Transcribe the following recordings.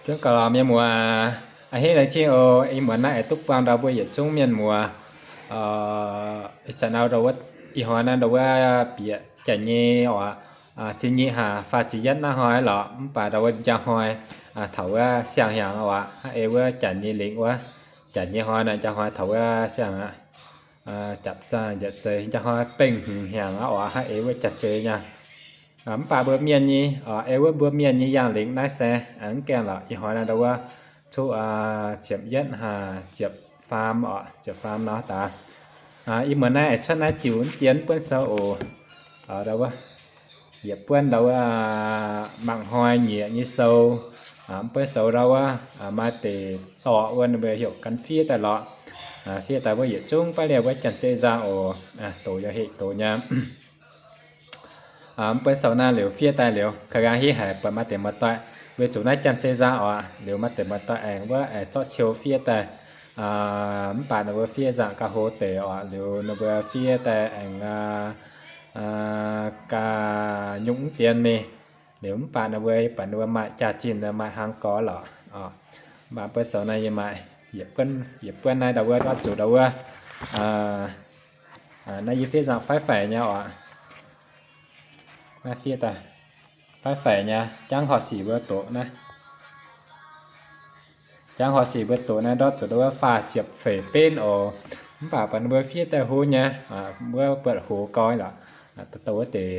Zunv gauh lorz mienh muoz, a'hneiv laengz zingh oc. Ih muonz naaiv aengx duqv buangh ndau mbuo yietc zungv mienh muoz. Ih zanc ndau wuov, ih hnoi naaiv ndau wuov bieqc janx nyei oc, ziepc nyeic haac faah ziepc yietv naaiv hnoi lorqc. Mv baac ndau wuov njang hnoi taux wuov siang-hnyangx oc, hnangv ei wuov janx nyei lengc wuov, janx nyei hnoi naaiv njang hnoi taux wuov siang aqv. Japv zangh yietc zeiz njang hnoi bengh hnyangx aqv oc, hnangv ei wuov janx-zei nyei. Mv baac mbuo mienh nyei, ei wuov mbuo mienh nyei yangh lengc naaiv se mv gaengh lorqc. Ih hnoi naaiv ndau wuov cuotv ziepc yietv haac ziepc faam oc, ziepc faam nor daaih. Ih muonz naaiv aengx cuotv naaiv ziux mv dien buonv sou oc. Ndau wuov yietc buonv ndau wuov mangc hnoi nyieqc nyei sou. Mv buonv sou ndau wuov maaih deix dorqc wuov ninh mbuo heuc gan fiev daaih lorqc. Fiev daaih wuov yietc zungv baav liouh wuov janx-zei nzangc oc. Doz yaac hec doz nyei. Mv buonv sou naaiv liuz fiev daaih liuz, ka'nqaang hitv haic buatc maaih deix muoz-doic weic zuqc naaiv janx-zei nzangc oc. Liuz maaih deix muoz-doic aengx wuov aengx zorqv ciou fiev daaih. Mv baac ninh mbuo fiev nzangc gauh hlo deix oc. Liuz ninh mbuo fiev daaih aengx gauh nyungc mv dien mingh. Liuz mv baac ninh mbuo, baac ninh mbuo maaih jaax-zinh maaih hnangv gorx lorqc. Mv baac buonv sou naaiv yie maaih yietc buonv naaiv ndau wuov ndortv zuqc ndau wuov. Naaiv yie fiev nzangc faix-faix nyei oc. Naaiv fiev daaih faix-faix nyei, jangv horqc sic mbuo doqc naaiv. Jangv horqc sic mbuo doqc naaiv ndortv zuqc ndau wuov faah ziepc feix benv oc. Mv baac baac ninh mbuo fiev daaih hlo nyei, wuov buatc hoz gorx lorqc. Dongh wuov deix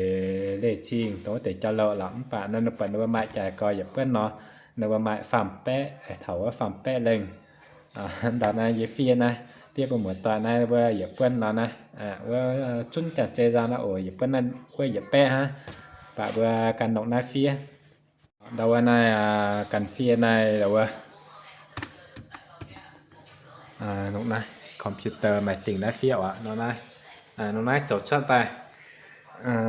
leiz-zingh, dongh wuov deix jauv-louc lorqc. Mv baac naaiv baac ninh mbuo maaih jaaix gorx yietc buonv nor, ninh mbuo maaih faam-baeqv, taux wuov faam-baeqv lengh. Ndau naaiv yie fiev naaiv, fiev bun muoz-doic naaiv wuov yietc buonv nor naaiv, wuov zunv janx-zei nzangc naaiv oc, yietc buonv naaiv wuov yietc baeqv hnangv. Baac mbuo ganh nongc naaiv fiev. Ndau wuov naaiv ganh fiev naaiv ndau wuov nongc naaiv computer maaih dingc naaiv fiev oc. Nongc naaiv, nongc naaiv zoux cuotv daaih.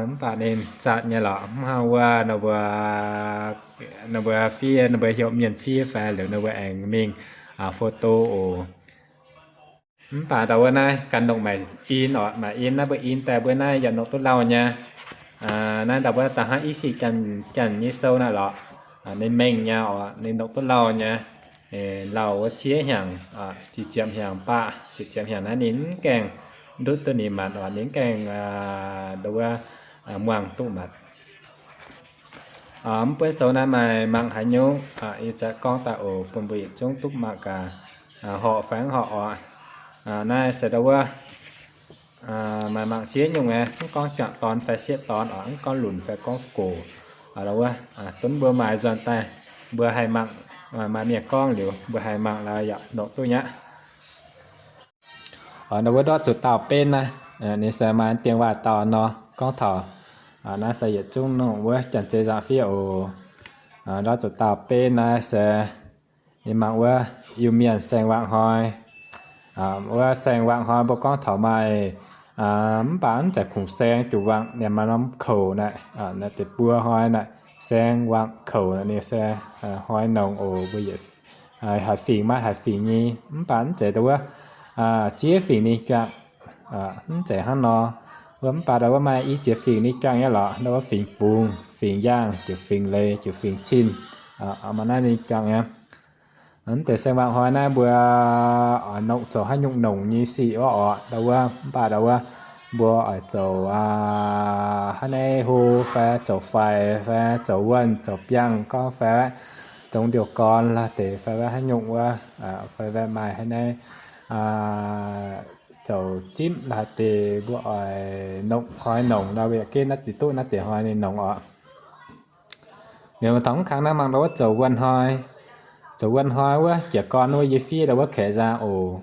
Mv baac ninh zatc nyei lorqc, mv hnangv wuov ninh mbuo fiev, ninh mbuo heuc mienh fiev fai liuz ninh mbuo aengx mingh photo oc. Mv baac ndau wuov naaiv ganh nongc maaic in oc, maaic in naaiv mbuo in daaih mbuo naaiv yaac nongc duqv lauh nyei. Naaiv ndau wuov da'hnangv i sic janx nyei sou naaiv lorqc. Ninh mengh nyei oc, ninh nongc duqv lauh nyei. Lauh wuov ziex hnyangx, ziepc ziepc hnyangx baac, ziepc ziepc hnyangx naaiv ninh mv gaengh ndutv duqv ninh maanc oc, ninh mv gaengh ndau wuov muangx duqv maanc. Mv buonv sou naaiv maaih mangc haaix nyungc, ih zanc gorngv daaih oc, bun mbuo yietc zungv duqv mangc gaax, horpc fai mv horpc oc. Naaiv se ndau wuov maaih mangc ziex nyungc nyei, mv gorngv juangc dorn fai sieqv dorn oc, mv gorngv lunc fai gorngv gox. Ndau wuov dunv mbuo maaih nzuonx daaih, mbuo haih mangc, maaih mienh gorngv liuz mbuo haih mangc la'yaac nongc duqv nyei aqv. Ndau wuov ndortv zuqc dauh benv naaiv, ninh se maaih dien waac dauh nor gorngv taux, naaiv se yietc zungv nongc wuov janx-zei nzangc fiev oc. Ndortv zuqc dauh benv naaiv se ninh mangc wuov Iu-Mienh saeng-wangc hnoi. Wuov saeng-wangc hnoi mbuo gorngv taux maaih, mv baac mv zeiz kungx saeng juqc wangc, ninh maaih norm kouc naaiv, naaiv deix buo hnoi naaiv, saeng-wangc kouc naaiv ninh se hnoi nongc oc. Mbuo yietc haaix fingx maaih haaix fingx nyei, mv baac mv zeiz ndau wuov ziex fingx ninh juangc, mv zeiz hnangv nor. Wuov mv baac ndau wuov maaih i ziex fingx ninh juangc nyei lorqc, ndau wuov fingx Bungx, fingx Yaangh, ziouc fingx Leiz, ziouc fingx Cin, maaih naaiv ninh juangc nyei. Mv deix saeng-wangc hnoi naaiv mbuo oix nongc zoux haaix nyungc nongc nyei sic wuov oc. Ndau wuov mv baac ndau wuov mbuo oix zoux haaix nyungc hlo fai zoux faix fai zoux wuonh zoux biangh gorngv fai zong ndiouh gorn la'deix fai haaix nyungc wuov, fai maaih haaix nyungc zoux zipv la'deix mbuo oix nongc hnoi nongc nor, weic geh naaiv deix duqv naaiv deix hnoi ninh nongc oc. Liuz taux mv kangx naaiv mangc ndau wuov zoux wuonh hnoi. Zoux wuonh hnoi wuov jiez gorn wuov yie fiev ndau wuov kaeqv nzangc oc.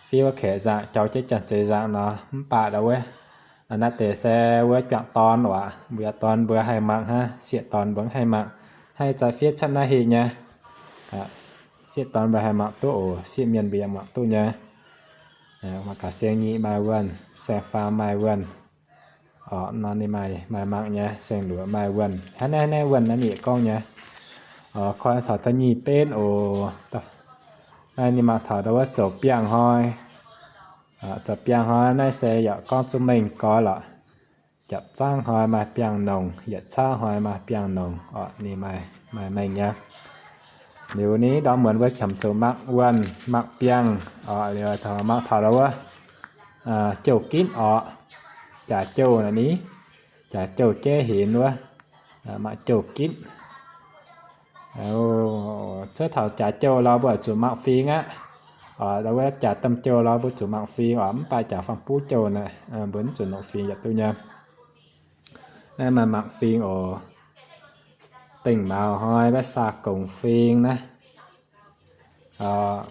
Fiev wuov kaeqv nzangc jauv jienv janx-zei nzangc nor. Mv baac ndau wuov naaiv deix se wuov juangc dorn oc, mbuo dorn mbuo haih mangc hnangv, sieqv dorn mbuo mv haih mangc. Haih zaaih fiev cuotv naaiv heh nyei. Sieqv dorn mbuo haih mangc duqv oc, sieqv mienh mbuo yaac mangc duqv nyei. Mangc gaax saeng nyic maaih wuonh, saeng faam maaih wuonh. Oc, nor ninh maaih, maaih mangc nyei, saeng luoqc maaih wuonh. Hnangv naaiv, naaiv wuonh naaiv ninh yietc gorngv nyei. Oc, koi taux da'nyeic benv oc. Naaiv ninh mangc taux ndau wuov zoux biangh hnoi. Zoux biangh hnoi naaiv se yaac gorngv zuqc mengh gorx lorqc. Japc zangv hnoi maaih biangh nongc, yietc cauv hnoi maaih biangh nongc. Oc, ninh maaih, maaih mengh nyei. Liuz ni ndorm muonz mbuo qiemx zuqc mangc wuonh, mangc biangh oc. Liuz mangc taux ndau wuov jouh ginv oc. Jaax jouh naaic ni, jaax jouh jeiv henx wuov, mangc jouh ginv. Cuotv taux jaax jouh lorz mbuo zuqc mangc fing aqv. Ndau wuov jaax domh jouh lorz mbuo zuqc mangc fing oc. Mv baac jaax fangx buv jouh naaic mbuo mv zuqc nongc fing yaac duqv nyei. Naaiv maaih mangc fing oc. Dengh mauz hnoi, maiv saa gongx fing naaiv.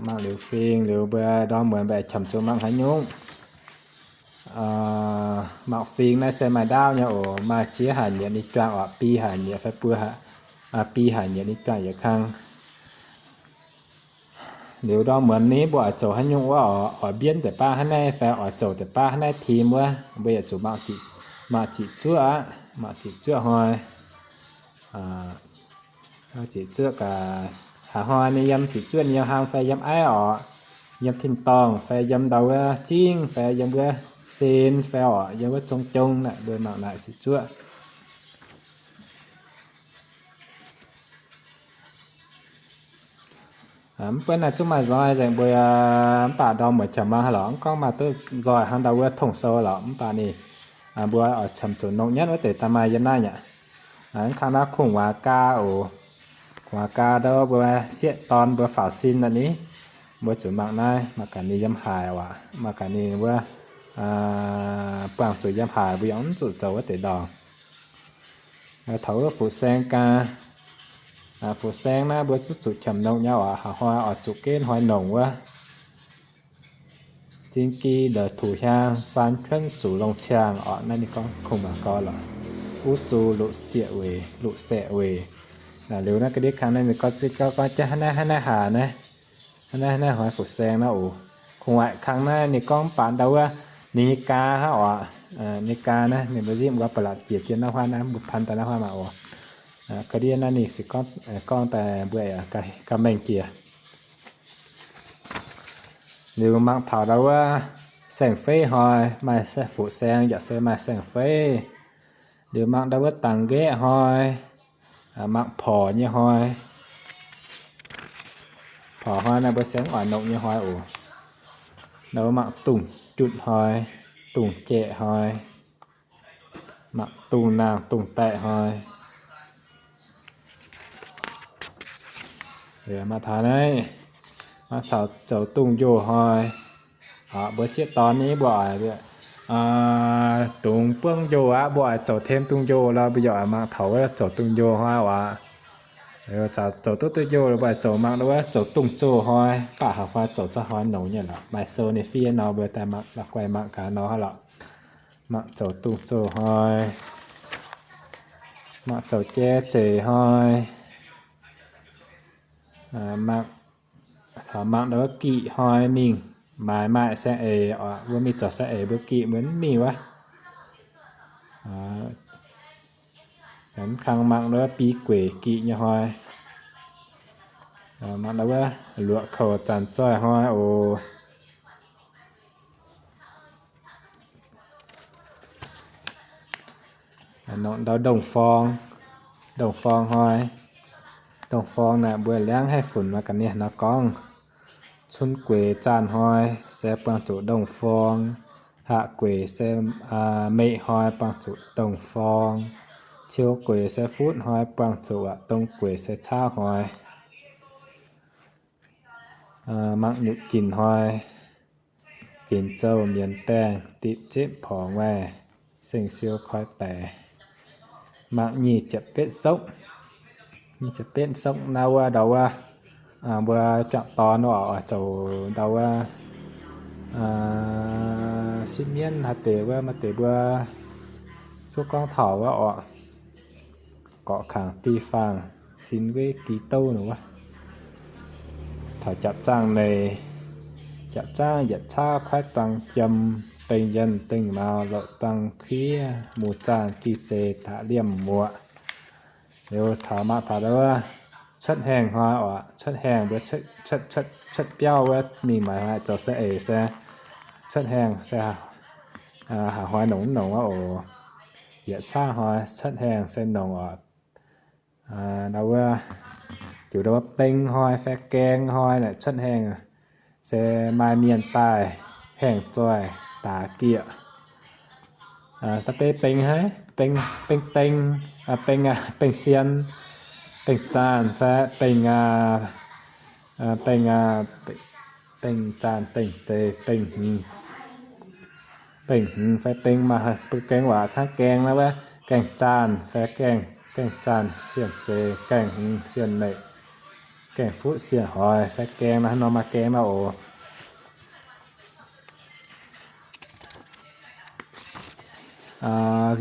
Mangc liuz fing liuz mbuo ndorm muonz mbuo qiemx zuqc mangc haaix nyungc. Mangc fing naaiv se maaih ndaauv nyei oc. Maaih ziex hlaax nyieqc ninh juangc oc, bi hlaax nyieqc fai buo, bi hlaax nyieqc ninh juangc yietc kang. Liuz ndorm muonz ni mbuo oix zoux haaix nyungc wuov oc, oix mbienv deix baav hnangv naaiv fai oix zoux deix baav hnangv naaiv tim wuov, mbuo yaac zuqc mangc ziqc zuoqv aqv. Mangc ziqc zuoqv hnoi. Ziqc zuoqv gaax, haaix hnoi ninh yiem ziqc zuoqv ninh yiem hlang fai yiem aiv oc, yiem tin-dorngh fai yiem ndau wuov zingv fai yiem wuov sen fai oc, yiem wuov zong jong naaic mbuo mangc naaic ziqc zuoqv. Mv buonv naaiv zungv maaih nzoi nzengc mbuo, mv baac ndorm muonz qiemx mangc haaix lorqc, mv gorngv maaih duqv nzoih hnangv ndau wuov tong sou lorqc, mv baac ninh mbuo oix qiemx zuqc nongc nyatv wuov deix daaih maaih yiem naaiv aqv. Mv kang naaiv kungx waac gaa oc. Kungx waac gaa ndau mbuo sieqv dorn mbuo faaux sin naaic ni, mbuo zuqc mangc naaiv, mangc gaax ninh yiem haaix waac, mangc gaax ninh wuov buangh zuqc yiem haaix, mbuo yaac mv zuqc zoux wuov deix ndorngx. Taux wuov fuqv-saeng gaa, fuqv-saeng naaiv mbuo zuqc zuqc qiemx nongc nyei oc, haaix hnoi oix zuqc genv hnoi nongc wuov. Zinh gi la'tuc hiaang, san cuonv suqc longh ciangh oc. Naaiv ninh gorngv kungx waac gau lorqc. Uv zuqc luqc sieqv weic, luqc saeqv weic. Liuz naaiv ga'ndiev kang naaiv ninh gorngv, gorngv jaax hnangv naaiv, hnangv naaiv haaix naaiv, hnangv naaiv, hnangv naaiv hnoi fuqv-saeng naaiv oc. Kungx waac kang naaiv ninh gorngv mv baac ndau wuov ninh nyei gaa hnangv oc. Ninh gaa naaiv ninh mbuo nzipv nqoi ba'laqc jiex jienv naaiv huav naaiv, mbuo pan daaih naaiv huav mangc oc. Ga'ndiev naaiv ninh se gorngv, gorngv daaih mbuo ga'mengh jiex. Liuz mangc taux ndau wuov saeng-feiv hnoi, maaih fuqv-saeng yaac se maaih saeng-feiv. Liuz mangc ndau wuov dangx nqaeqv hnoi, mangc porc nyei hnoi. Porc hnoi naaiv mbuo se mv oix nongc nyei hnoi oc. Ndau wuov mangc dungz jutv hnoi, dungz jaeqv hnoi, mangc dungz naang dungz daeqv hnoi. Maaih taux naaiv, maaih taux zoux dungz njoh hnoi. Mbuo sieqv dorn ni mbuo oix dungz buangv njoh aqv, mbuo oix zoux tem dungz njoh lorh, mbuo yaac mangc taux wuov zoux dungz njoh hnoi oc. Zoux duqv dungz njoh mbuo oix zoux mangc wuov zoux dungz zoh hnoi, baac haaix hnoi zoux za'hnoi nongc nyei lorqc. Maaih sou ninh fiev nor mbuo daaih mangc, la'guaih mangc gaax nor lorqc. Mangc zoux dungz zoh hnoi, mangc zoux jai zeic hnoi, mangc, mangc ndau wuov giqv hnoi mingh maaiz maaih saeng-eix oc. Mbuo mingh zoux saeng-eix mbuo giqv mbuo mv mingh wuov. Mv kang mangc ndau wuov bi gueic giqv nyei hnoi. Mangc ndau wuov luoqc kouc zanc zoih hnoi oc. Nongc ndau ndongh forng, ndongh forng hnoi. Ndongh forng naaic mbuo liangv haiv funx maaih ga'naaiv nor gorngv, cun gueix zaanh hnoi se buangh zuqc ndongh forng, haqc gueix se meih hnoi buangh zuqc ndongh forng, ciou gueix se futv hnoi buangh zuqc aqv, dong gueix se caauv hnoi. Mangc nyutc ginc hnoi, ginc zouh mienz baengh, dipc zipv porc nguaih, seng siou koi baeqc. Mangc nyic ziepc betv sokv, nyic ziepc betv sokv naaiv wuov ndau wuov, mbuo juangc dorn oc, oix zoux ndau wuov sipv mienv haaix deix wuov, maaih deix mbuo zuqc gorngv taux wuov oc. Gorqv-Kangc Dih Faangh Sin Weiv Gi Douv nor wuov. Taux japc zaangv neic, japc zaangv yietc caav kuaaiv duang jiem, dengh yienh dengh mauz loqc duang kuiv, muz zaanh gi zeiz daaih liemh muoqc. Liuz taux mangc taux wuov cuotv haengh hnoi oc, cuotv haengh mbuo cuotv, cuotv biauv wuov mingh maaiz hnoi zoux saeng-eix se cuotv haengh se haaix hnoi nongc mv nongc wuov oc. Yietc caav hnoi cuotv haengh se nongc oc. Ndau wuov Ziouc ndau wuov beng hnoi fai gaeng hnoi naaic cuotv haengh, se maaih mienh daaih haengh zoih daaix gieqv. Da'beiv beng haiv, beng, beng deng, beng, beng sien, beng zaanh fai beng, beng, beng zaanh, beng zeix, beng hmz, beng hmz fai beng maaih bun gaeng waac hnangv gaeng naaiv wuov, gaeng zaanh fai gaeng, gaeng zaanh sien zeix, gaeng hmz sien meic, gaeng fuqv sien hoix fai gaeng naaiv, hnangv nor maaih gaeng naaiv oc.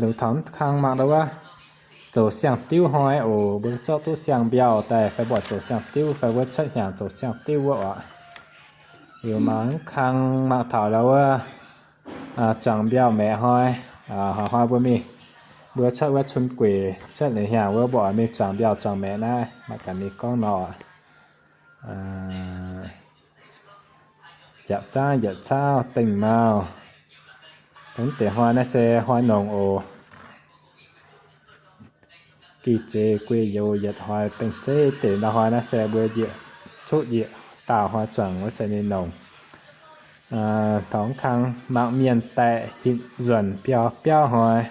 Liuz taux mv kang mangc ndau wuov zoux siang-diuv hnoi oc. Mbuo zorqv duqv siang-mbiauh daaih fai mbuo zoux siang-diuv fai wuov cuotv hnyangx zoux siang-diuv wuov oc. Liuz mangc mv kang mangc taux ndau wuov zuangx mbiauh maeqc hnoi, hnoi-hnoi mbuo mingh, mbuo cuotv wuov cun gueic cuotv liuz hnyangx wuov mbuo oix mingh zuangx mbiauh zuangx maeqc naaiv, mangc gaax ninh gorngv nor. Jatc zaangv yietc cauv dengh mauh. Dongh deix hnoi naaiv se hnoi nongc oc. Gih zeiz guei youz yietc hnoi dengh zeiv deix ndau hnoi naaiv se mbuo njiec cuqv njiec daauh hnoi zuangx wuov se ninh nongc. Taux mv kang mangc mienh daeqc hinc nzuonc biauv biauv hnoi.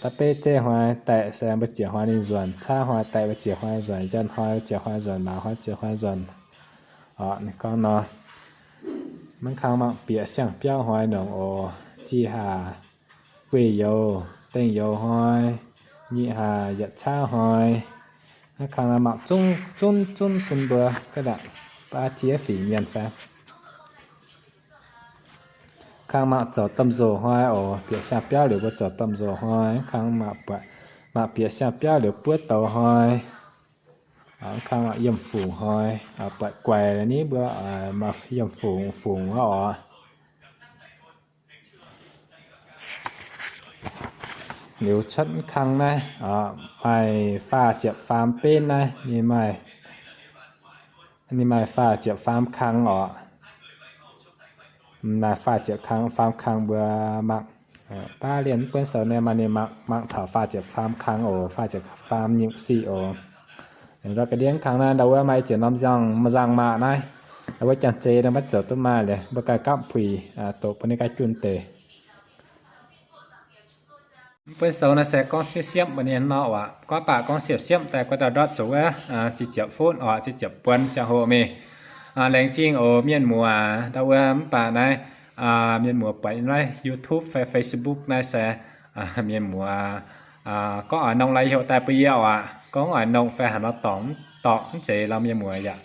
Da'beiv zeiv hnoi daeqc se mbuo ziec hnoi ninh nzuonc, cauv hnoi daeqc mbuo ziec hnoi nzuonc, njien hnoi mbuo ziec hnoi nzuonc, maaz hnoi ziec hnoi nzuonc. Ninh gorngv nor, mv kang mangc bieqc siang-biauv hnoi nongc oc. Jih hlaax guei youz dengh youz hnoi, nyic hlaax yietc cauv hnoi. Mv kang mangc zunv zunv zunv bun mbuo ga'naaiv baav ziex fingx mienh fai. Kang mangc zoux domh nzoh hnoi oc. Bieqc siang-biauv liuz mbuo zoux domh nzoh hnoi. Kang mangc bieqc siang-biauv liuz buov douz hnoi. Kang mangc yiem fungc hnoi, buatc guaix ni mbuo maaih yiem fungc fungc wuov oc. Liuz cuotv mv kang naaiv, maaih faah ziepc faam benv naaiv, ninh maaih, ninh maaih faah ziepc faam kang oc. Maaih faah ziepc kang, faam kang mbuo mangc. Baav lienh mv buonv sou naaiv maaih ninh mangc, mangc taux faah ziepc faam kang oc, faah ziepc faam nyungc sic oc. Ndau ga'ndiev kang naaiv ndau wuov maaih i ziepc norm nzangc, nzangc maac naaiv, ndau wuov janx-zei naaiv maiv zoux duqv maaih liuz, mbuo ganh gapv puix doqc bun ninh ganh junh deix. Mv buonv sou naaiv se gorngv siepv-siepv mbuo ninh nor oc. Gorngv baac gorngv siepv-siepv daaih guai dauh ndortv zoux wuov, ziepc ziepc funv oc, ziepc ziepc buonc ziangh hoc mingh. Laengz zingh oc mienh muoz ndau wuov. Mv baac naaiv mienh muoz buatc naaiv YouTube fai Facebook naaiv se mienh muoz gorngv oix nongh lai heuc daaih bun yie oc. Gorngv oix nongh fai haaix nor dorngc, dorngc mv zeiz lorz mienh muoz yaac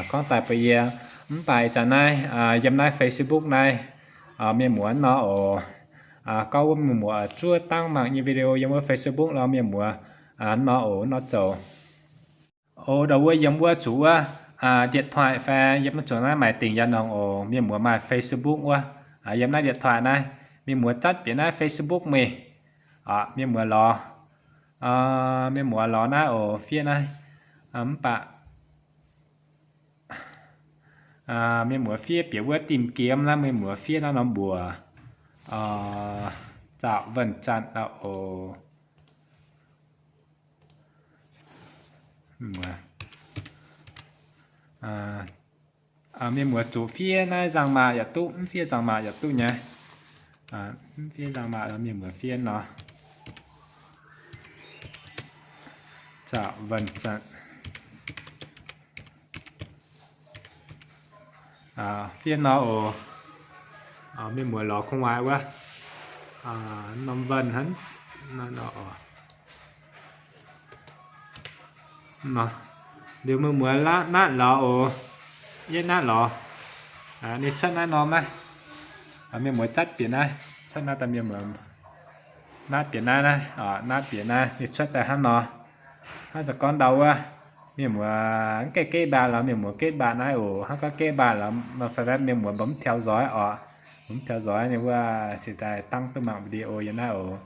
gorngv daaih bun yie. Mv baac ih zanc naaiv yiem naaiv Facebook naaiv, mienh muoz nor oc. Gorngv wuov mienh muoz zuov dangv mangc nyei video yiem wuov Facebook lorz mienh muoz nor oc, nor zoux. Oc, ndau wuov yiem wuov zuqc wuov điện thoại fai yiem naaiv zuqc naaiv maaih dingc yaac nongc oc. Mienh muoz maaih Facebook wuov, yiem naaiv điện thoại naaiv, mienh muoz zatv bieqc naaiv Facebook mingh. Mienh muoz lorz, mienh muoz lorz naaiv oc, fiev naaiv. Mv baac mienh muoz fiev bieqc wuov tìm kiếm naaiv, mienh muoz fiev naaiv norm mbuox, Zạo Vân Chặn oc. Mienh muoz zuqc fiev naaiv nzangc-maac yaac duqv, mv fiev nzangc-maac yaac duqv nyei. Mv fiev nzangc-maac, mienh muoz fiev nor, Zạo Vân Chặn. Fiev nor oc. Mienh muoz lorz gu'nguaaz wuov, norm vân hnangv nor. Liuz mienh muoz natv lorz oc. Yietv natv lorz, ninh cuotv naaiv norm naaiv. Mienh muoz zatv bieqc naaiv, cuotv naaiv daaih mienh muoz natv bieqc naaiv, naaiv, natv bieqc naaiv, ninh cuotv daaih hnangv nor. Hnangv se gorngv ndau wuov, mienh muoz mv gaengh geh mbaatc lorz, mienh muoz geh mbaatc naaiv oc. Hnangv gorngv geh mbaatc lorz, fai mienh muoz mv theo dõi oc, mv theo dõi ninh wuov se daaih dangv duqv mangc video yiem naaiv oc.